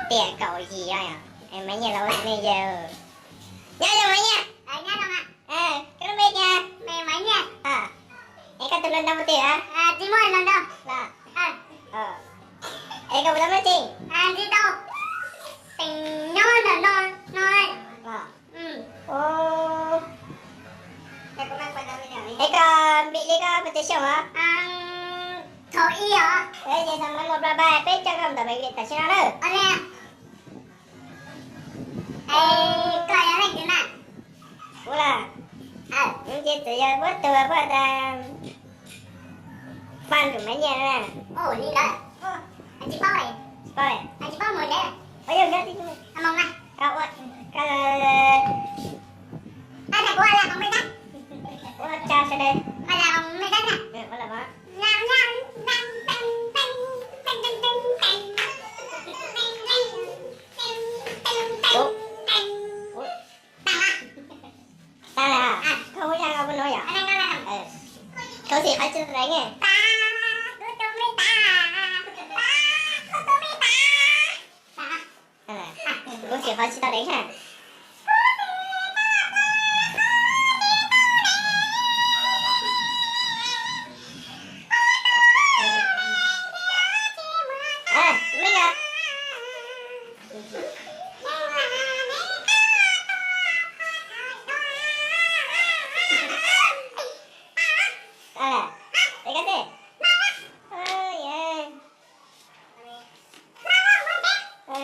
Tiam kaum yim os, Maiv Nyiaj los ua tus me yawg. Nyob zoo Maiv Nyiaj. Koj lub npe cas? Es koj tus hluas nraug mus twg lawm? Es koj puas tau muaj tsev? Es koj npim li koj puas tau xyoo os? Ces thaum mus pla pa peb coj koj mus tom pem tam sim no na. Kuv los, kuv ces txawm yog puab tug puab tas Faj Nrum Maiv Nyiaj na. Tsis paub, tsis paub li. Ua yog nyob twg? Ua tsaug sawv daws. Ua lawm mog. Tag lawm, koj hu zaj koj puas hnov yom? Khuv xim qhov tsis tau deev. Khuv xim qhov tsis tau deev ha.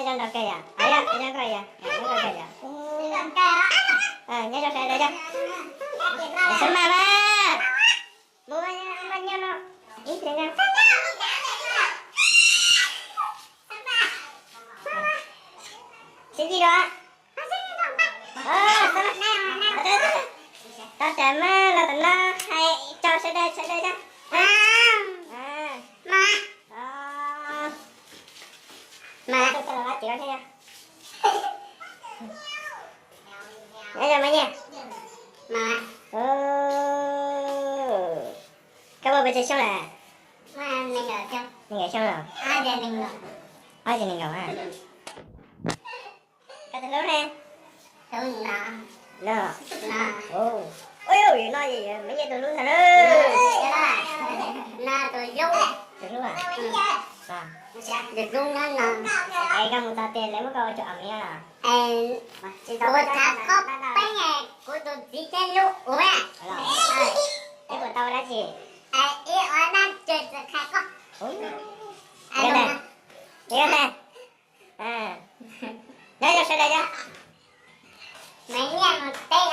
Zoo nraug kawg yom, zoo nraug kawg yom, nyob zoo sawv daws yom. Xab mas mas, mus mas nyob no ib pliag na. Sib ntsib dua. Tau tsam mas los tom no hais tsaug sawv daws sawv daws na. Mas, mas, nyob zoo Maiv Nyiaj. Koj muaj pes tsawg xyoo lawm? Nees nkaum xyoo los? Ob txhiab nees nkaum a. Koj tus hlub ne? No. Ua li no Maiv Nyiaj tus hlub ntag na. Tus hlub a? Es koj mus txog tias lawv muab koj ua cuag am li no? Kuv txhav khob peeb, kuv tus txiv thiab lub ua. Peb puas tau ua dab tsi? Ib ua dab tsi txawm kha koj. Nyob zoo sawv daws yom. Maiv Nyiaj mus teb.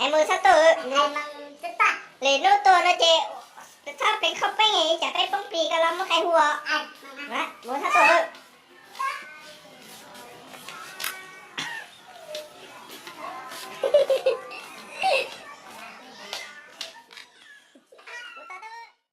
Es mus txhob tuaj. Lwm hnub tuaj no ces txhob pleev khob peeb, tsam peb poob plig koj los muab qe hu os.